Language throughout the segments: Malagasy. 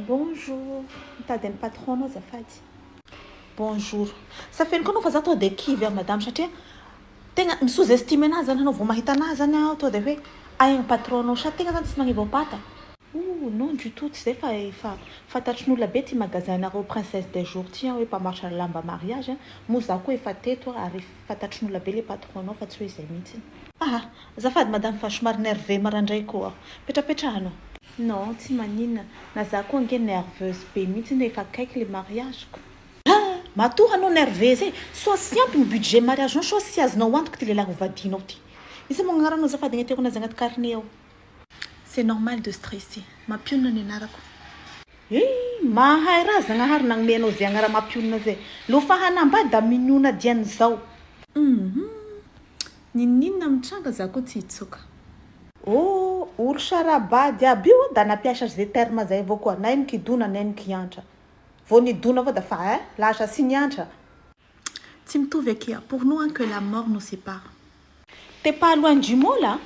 Bonjour, mitady an'ny patron-nao azafady. Bonjour. Safeno koa anao fa za tonga dia kivy aho madame satria tegna mi-sous-estime anahy zany anao vao mahita anahy zany aho tonga dia hoe aia ny patron-nao sa tegna zany tsy magneva-pata. Ouh non du tout tsy zay fa efa fantatrin'olona be ty magasin-nareo Princesse des jours ty hoe mpamarotra lamba mariage moa za koa efa teto ary fantatrin'olona be le patron-nao fa tsy hoe izay mihitsy. Ah azafady madame fa somary nerveux maraindray koa aho. Petrapetrahanao. Non tsy maninona na za koa ange nerveuse be mihitsy efa akaiky le mariage-ko. Ah matoa anao nerveuse e, soit tsy ampy ny budget mariage-nao soit tsy azonao antoky ty lehilahy hovadinao ty. Iza moa agnaranao azafady agnateko anazy agnaty carnet ao. C'est normal de stresser. Mampionona ny anarako. Eh, mahay raha Zagnahary nagnome anao zay agnara mampionona zay. Lofa hanambady da mignona dian'izao. Ninoninona mitranga za koa tsy hitsoka. Oh, olo sarabady aby io da nampiasa zay terme zay avao koa. Na ino kidona na ino kiantra. Vao nidona avao da fa eh, lasa tsy niantra. Tsy mitovy akia. Pour nous hein, que la mort nous sépare. T'es pas loin du mot là.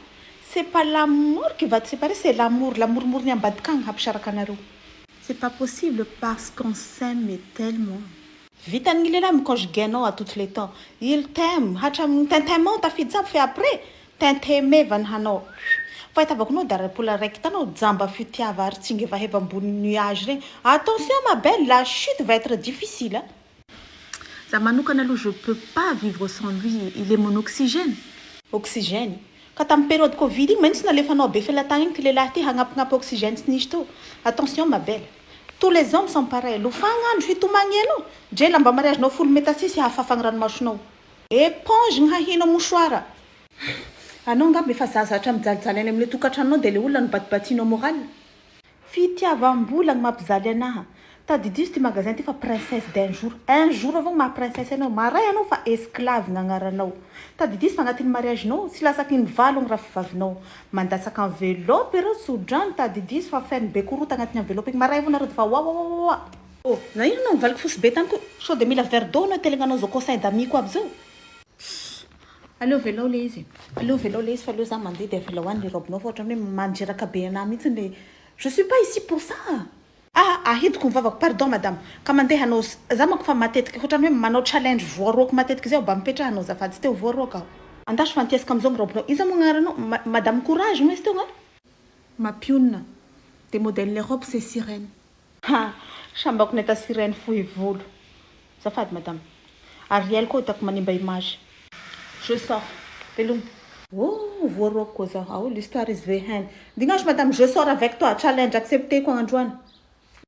C'est pas la mort qui va te séparer, c'est l'amour. L'amour ny ambadika agny hampisaraka anareo. C'est pas possible parce qu'on s'aime tellement. Vitan'ny lehilahy miconjuguer anao à tous les temps. Il t'aime. Hatramin'ny tintement tafiditra aby fa après tintemevany hanao. Fahitavako anao da mbola raiky hitanao jamba fitiava ary tsingevaheva ambony nuage regny. Attention ma belle, la chute va être difficile. Hein? Za manokana aloha je peux pas vivre sans lui. Il est mon oxygène. Oxygène. Ka tamin'ny période Covid igny manitsy nalefanao be felatagna igny ty lehilahy ty hagnampignampy oxygène tsy nisy teo. Attention ma belle. Tous les hommes sont pareils. Lofagnandro hitomagny anao. Dre lamba mariage-nao 10 meta 6 hahafafagny ranomasonao. Éponge ny hahinao mouchoir. Anao angamba efa zazatra mijalijaly any amin'le tokantranonao dia le olona no batibatinao moral. Fitiavam-bola ny mampijaly anahy. Tadidio ty magasin ty fa princesse d'un jour. Un jour avao maha princesse anao. Maray anao fa esclave ny agnaranao. Tadidio fa agnatin'ny mariage-nao tsy latsaky ny valo ny rafivavinao. Mandatsaka enveloppe ireo tsodrano tadidio fa feno be korota agnatin'ny enveloppe igny. Maray avao nareo fa wa wa wa wa. Oh, na ino anao mivaliky fosy be tany koa. Sao de mila verre d'eau anao itelegnanao zao conseil d'ami-ko aby zao. Aleo velao le izy. Aleo velao le izy fa aleo za mandeha de avelao any le robe-nao fa ohatrany hoe mandreraka be anahy mihitsy le. Je suis pas ici pour ça. Ah, ahidiko ny vavako, pardon madame. Ka mandeha anao za manko fa matetiky ohatrany hoe manao challenge voaroaka matetiky zay mba mipetraha anao azafady tsy teo voaroaka aho. Andaso fa antiesaka amizao ny robe-nao. Iza moa agnaranao? Madame Courage moa izy teo nga? Mampionona. Des modèles les robes c'est sirène. Ha, sambako nahita sirène fohy volo. Azafady madame. Ariel koa hitako manimba image. Je sors. Veloma. Oh, voaroaka koa zaho. Ao l'histoire is very hand. Dignaso madame, je sors avec toi. Challenge accepté koa androany.